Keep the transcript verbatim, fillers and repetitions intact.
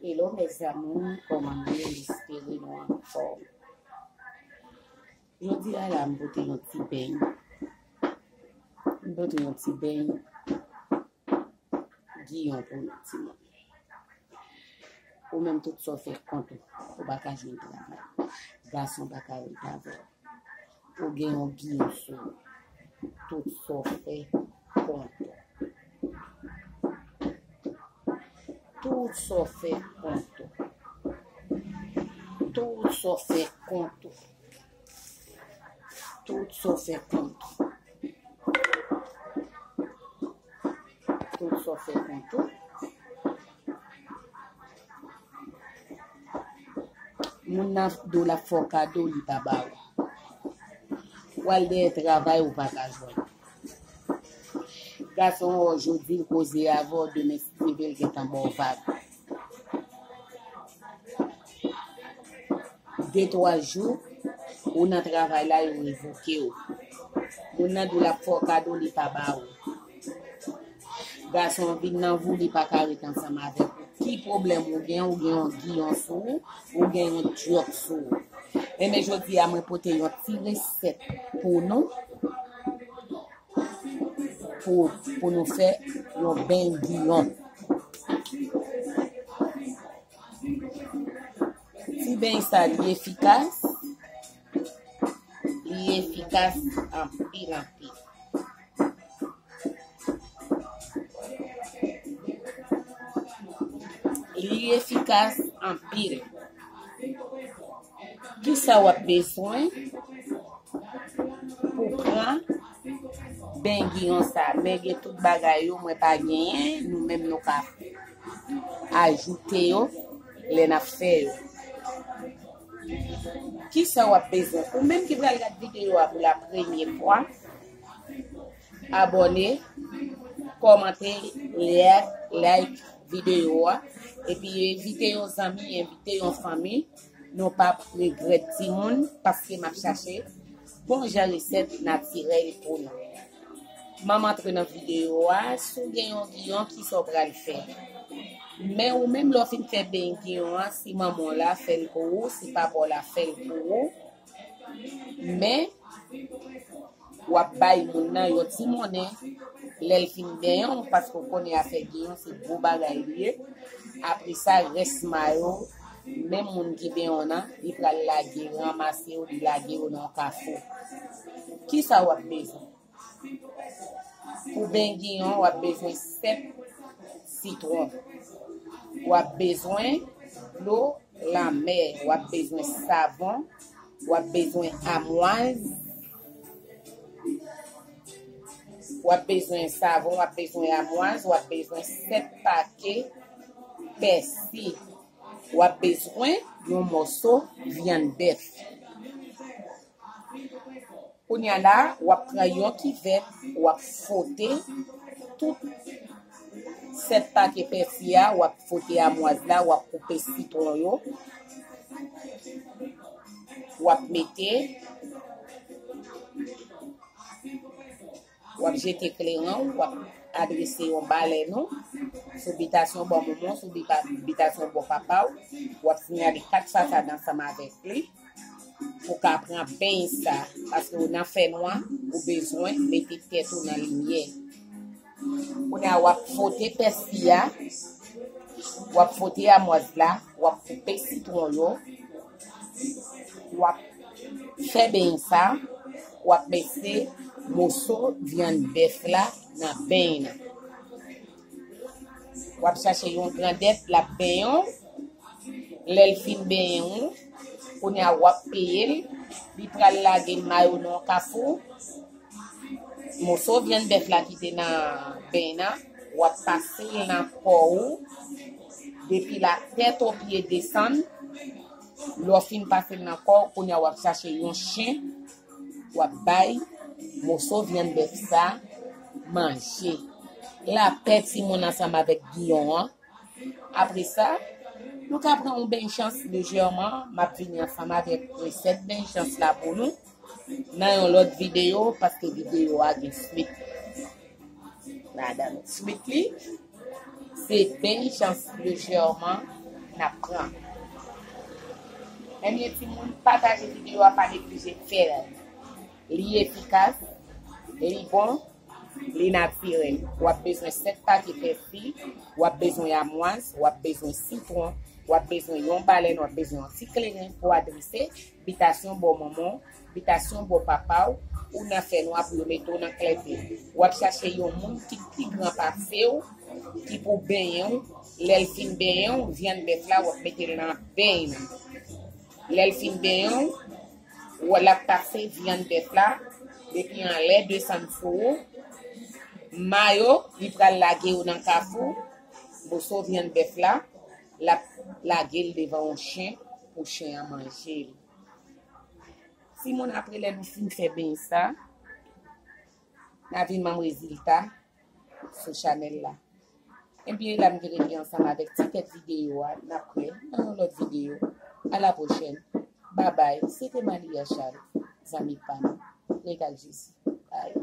Hello mes amours, kòman nou ye? M espere nou anfòm. Jodi a la, m pote yon ti beny. M pote yon ti beny giyon pou nou timoun. Ou menm, tout sa w fè kont ou, ou pa ka jwenn travay. Gason pa ka ret avè w. Ou gen yon giyon sou ou. Tout sa w fè kont ou. Tout sa w fè kont ou. Tout sa w fè kont ou. Tout sa w fè kont ou. Tout sa w fè kont ou. Moun nan di w l ap fè w kado, li pa ba ou. W al dèyè travay, ou pa ka jwenn. Gason an, jodi l koze avè w, demen si Dye vle l gentan ba w vag. De twa jou, ou nan travay la, yo revoke w. Moun nan di w l ap fè w kado, li pa ba ou. Gason an vin nan vi w, li pa ka ret ansanm avèk ou. Ki pwoblèm ou gen? Ou gen yon giyon sou ou, ou gen yon dyòk sou ou. Enben, jodi a, mwen pote yon ti resèt pou nou, pou, pou nou fè yon beny giyon. Ti beny sa, li efikas. Li efikas anpil, anpil. Li efikas anpil. Kisa w ap bezwen pou pran beny giyon sa? Men gen tout bagay yo, mwen pa genyen, nou menm nou ka ajoute yo lè n ap fè yo. Kisa w ap bezwen? Ou menm ki pral gad videyo a pou la premye fwa, abòne, kòmante, like, like videyo a, epi envite yon zanmi, envite yon fanmi. Nou p ap regrèt, timoun, paske m ap chache bon jan resèt natirèl pou nou. M ap antre nan videyo a. Si w gen yon giyon, kisa w pral fè? Men ou menm, lè w fin fè beny giyon an, si manman w la, fè l pou ou, si papa w la, fè l pou ou. Men, w ap bay moun nan yon ti monnen lè l fin benyen w, paske w konnen afè giyon se gwo bagay li ye. Apre sa, rès mayo, menm moun ki benyen w nan, li pral lage, ranmase yo, li lage yo nan yon kafou. Kisa w ap bezwen? Pou beny giyon, w ap bezwen sèt sitwon. W ap bezwen dlo lanmè. W ap bezwen savon. W ap bezwen amwaz. W ap bezwen savon, w ap bezwen amwaz, w ap bezwen sèt pake pèsi. W ap bezwen yon mòso vyann bèf. Kounye a la, w ap pran yon kivèt, w ap fwote tout sèt pake pèsi a, w ap fwote amwaz la, w ap koupe sitwon yo, w ap mete, w ap jete kleren w, w ap adrese yon balèn ou, sou bitasyon bò manman w, sou bita-, bitasyon bò papa w, w ap sinyale kat fasad ansanm avèk li. Pou ka pran beny sa, paske w nan fènwa, ou bezwen mete tèt ou nan limyè. Kounye a, w ap fwote pèsi a, w ap fwote amwaz la, w ap koupe sitwon yo, w ap fè beny sa, w ap mete moso vyann bèf la nan beny nan. W ap chache yon grandèt, l ap benyen w. Lè l fin benyen w, kounye a w ap peye l. Li pral lage mayo nan yon kafou. Moso vyann bèf la ki te nan beny nan, w ap pase l nan kò ou. Depi la tèt o pye desann. Lè w fin pase l nan kò w, kounye a w ap chache yon chen. W ap bay moso vyann bèf sa manje. Lapè timoun ansanm avèk giyon an. Apre sa, nou ka pran yon beny chans lejèman. M ap vini ansanm avèk resèt beny chans la pou nou nan yon lòt videyo, paske videyo a gen swit ladan l. Swit li, se beny chans lejèman n ap pran. Ebyen timoun, pataje videyo a, pa neglije fè l. Li efikas, li bon, li natirèl. W ap bezwen sèt pake fèy fi, w ap bezwen amwaz, w ap bezwen sitwon, w ap bezwen yon balèn, w ap bezwen yon ti kleren pou adrese bitasyon bò manman w, bitasyon bò papa w, ou nan fènwa pou yo mete w nan klète. W ap chache yon moun ki pi gran pase w, ki pou benyen w. Lè l fin benyen w, vyann bèf la, w ap mete l nan beny nan. Lè l fin benyen w, w, l ap pase vyann bèf la depi anlè desann fou ou, mayo, li pral lage yo nan kafou, moso vyann bèf la, l ap lage l devan yon chen pou chen an manje l. Timoun, apre lè nou fin fè beny sa, n a vin ban m rezilta sou chanèl la. Ebyen, la m te rete ansanm avèk ti tèt videyo a. N ap wè nan yon lòt videyo. A la pwochèn. Babay. Se te Malia Charles, zanmi pa nou. Regal Jezi. Bay.